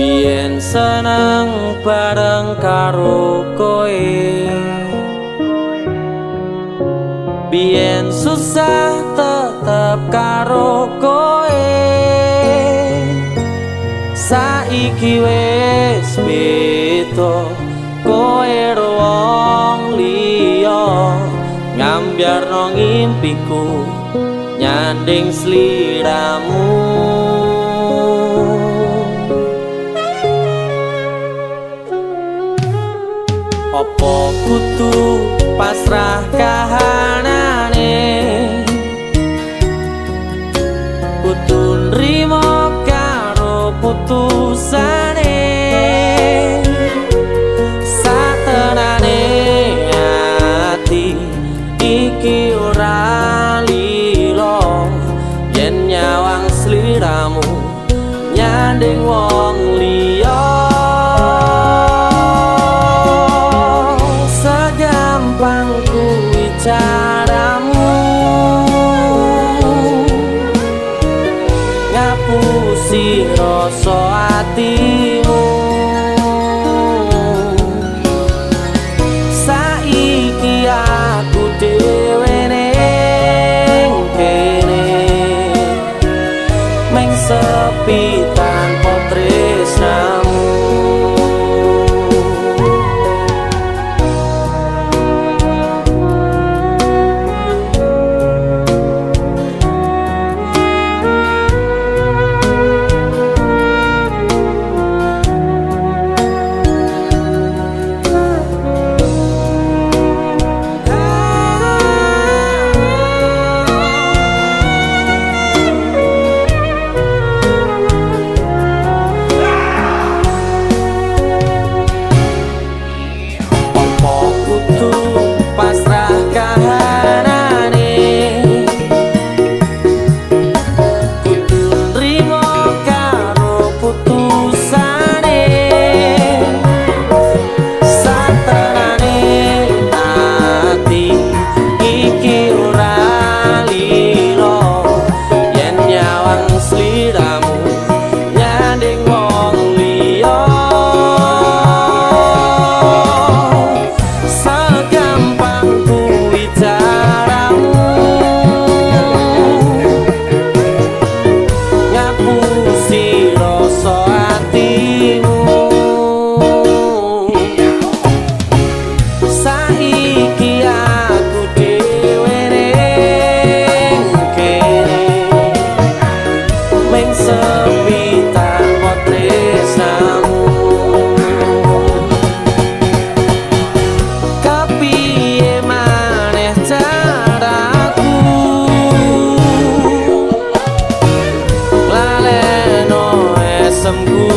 Biyen seneng bareng karo kowe, biyen susah tetep karo kowe. Saiki wis beda, kowe wong liya, ngambyarno ngimpiku nyanding sliramu. Apa kudu pasrah kahanane, kudu nrimo karo putusane. Satenane ati iki ora lilo yen nyawang sliramu nyanding wong liya. Segampang kuwi caramu ngapusi rasa atimu. Saiki aku dhewe ning kene, mung sepi tanpa tresnamu. Pasrah kahanane, kudu nrimo karo putusane. Satenane ati iki ora lilo yen nyawang sliramu nyanding wong liya. Segampang kuwi caramu ngapusi rasa atimu. Saiki aku dhewe ning kene, mung sepi tanpa tresnamu. Kapiye maneh caraku laleno esemku.